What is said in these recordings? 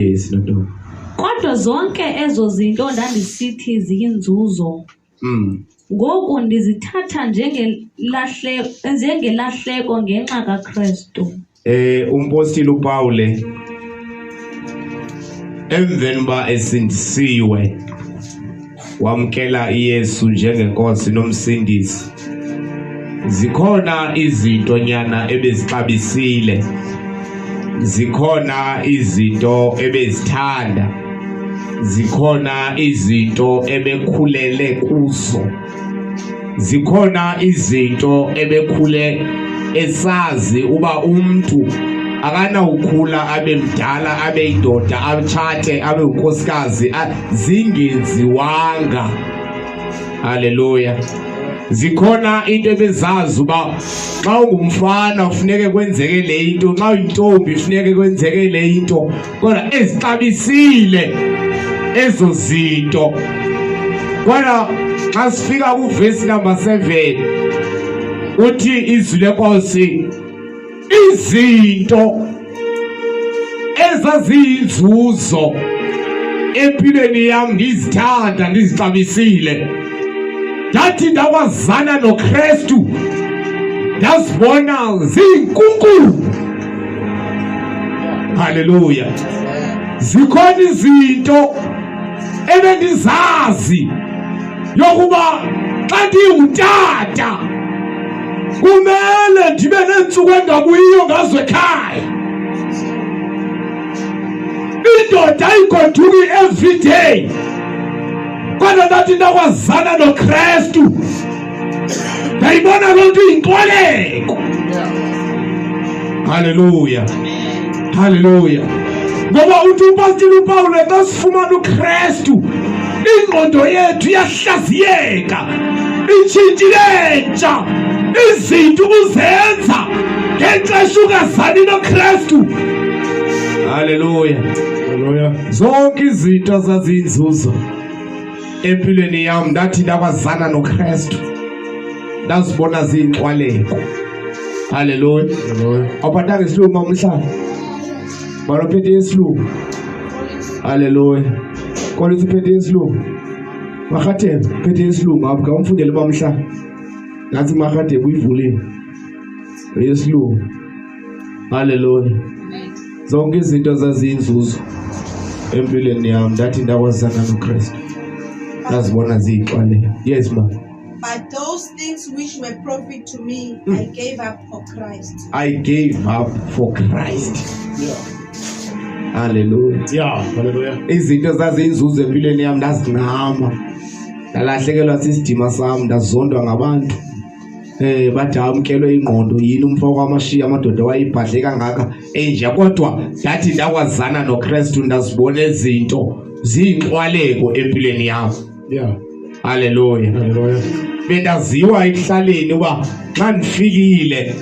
Yes, nontombi. Kodwa zonke ezo zinto ndandisithi ziyinzuzo, ngoku ndizithatha njengelahleko ngenxa kaKrestu. Umpostile uPaul emveni uba esindisiwe wamkela iYesu njengenkosi nomsindisi, zikhona izinto nyana ebezixabisile, zikhona izinto ebezithanda, zikhona izinto ebekhulele kuzo, zikhona izinto ebekhule esazi uba umntu akanawukhula abe mdala, abe yindoda, atshate, abe unkosikazi, zingenziwanga. Haleluya. Zikhona into ebezazi uba xa ungumfana kufuneke kwenzeke le into, xa uyintombi kufuneke kwenzeke le into, kodwa ezixabisile ezo zinto. Kodwa xa sifika kuvesi number 7 uthi izwi lenkosi, izinto ezaziyinzuzo empilweni yam ndizithanda ndizixabisile, ndathi ndakwazana noKrestu ndazibona ziyinkunkulu. Haleluya. Zikhona izinto ebendizazi yokuba xa ndingutata kumele ndibe neentsuku engabuyiyo ngazo ekhaya. Indoda ayigoduki every day, kodwa ndathi ndakwazana noKrestu ndayibona loo nto iyinkoleko. Haleluya, haleluya. Ngoba uthi umpostile uPawulo, xa sifumana uKrestu ingqondo yethu iyahlaziyeka, itshintshile ntsha izinto ubuzenza ngexesha ungazani noKrestu. Haleluya, haleluya. Zonke izinto zaziyinzuzo empilweni yam, ndathi ndakwazana noKrestu ndazibona ziyinxwaleko. Haleluya. Awuphathanga isilungu mamhlaba, balophethe isilungu. Haleluya. Kolisa uphethe isilungu. Marhatebe uphethe isilungu apho, khawumfundele mamhlaba. Nantsi Marhatebe uyivulile eyesilungu. Haleluya. Zonke izinto zaziyinzuzo empilweni yam, ndathi ndakwazana noKrestu ndazibona ziyixwaleko. Yes, ma. But those things which were profit to me, I gave up for Christ. I gave up for Christ. Hallelujah. Yeah, hallelujah. Izinto zaziyinzuzo empilweni yam ndazincama, ndalahlekelwa sisidima sam, ndazondwa ngabantu. Bathi amkelwe ingqondo yini umfo kwamashiya amadoda wayibhadle kangaka enje, kodwa ndathi ndakwazana noKrestu ndazibona izinto ziyinxwaleko empilweni yam. Haleluya. Haleluya. Bendaziwa ekuhlaleni uba xa ndifikile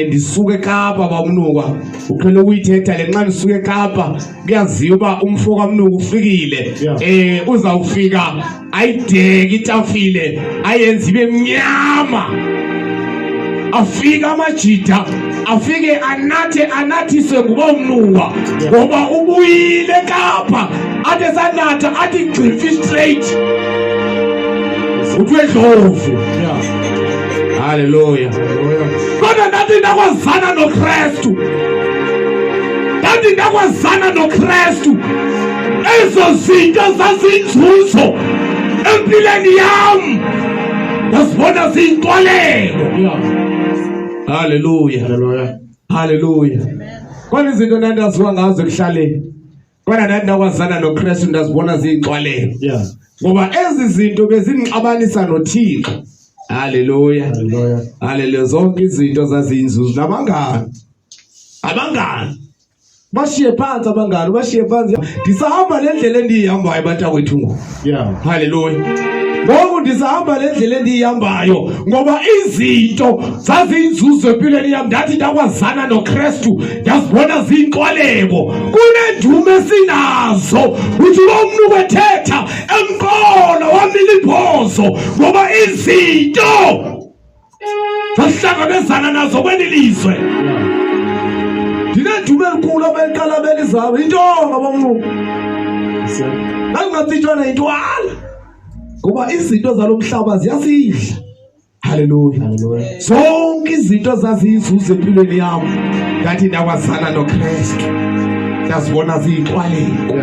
ndisuke eKapa, bamnukwa uqhele ukuyithetha le, nxa ndisuke eKapa kuyaziwa uba umfo kamnuku ufikile. Uzawufika ayideke itafile ayenze ibe mnyama, afike amajida afike anathe anathiswe ngubomnuwa ngoba ubuyile eKapa, athi esanatha athi gxifi straight uthiwe Ndlovu. Haleluya. Kodwa ndathi ndakwazana noKrestu, ndathi ndakwazana noKrestu ezo zinto zazinzuzo empilweni yam ndazibona ziyinkolelo. Haleluya. Haleluya. Haleluya. Khona izinto ndandaziwa ngazo ekuhlaleni, kodwa ndathi ndakwazana noKrestu ndazibona ziyinxwalelo. Ngoba ezi zinto bezindixabanisa noThixo. Haleluya. Haleluya. Haleluya. Zonke izinto zaziyinzuzo. Nabangani, abangani bashiye phansi, abangani bashiye phansi. Ndisahamba le ndlela endiyihambayo bantakwethu ngoku. Haleluya. Ngoku ndisahamba le ndlela endiyihambayo ngoba izinto zaziyinzuzo empilweni yam, ndathi ndakwazana noKrestu ndazibona ziyinxwaleko. Kunendumo esinazo, uthi lo mntu kwethetha emqolo wamila ibhozo, ngoba izinto sasihlangabezana nazo kweli lizwe. Ndinendumo. Lidume elikhulu abeliqala belizama intonga bomntu. Lalingatsitshwa nayintwala. Ngoba izinto zalo mhlaba ziyasidla. Haleluya. Zonke izinto zaziyizuza empilweni yam ndathi ndakwazana noKristu. Ndazibona ziyixwaleko.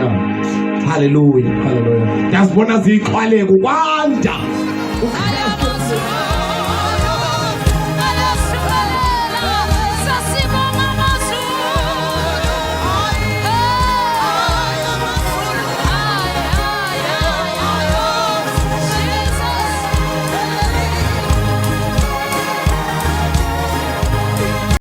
Haleluya. Haleluya. Ndazibona ziyixwaleko kwanda.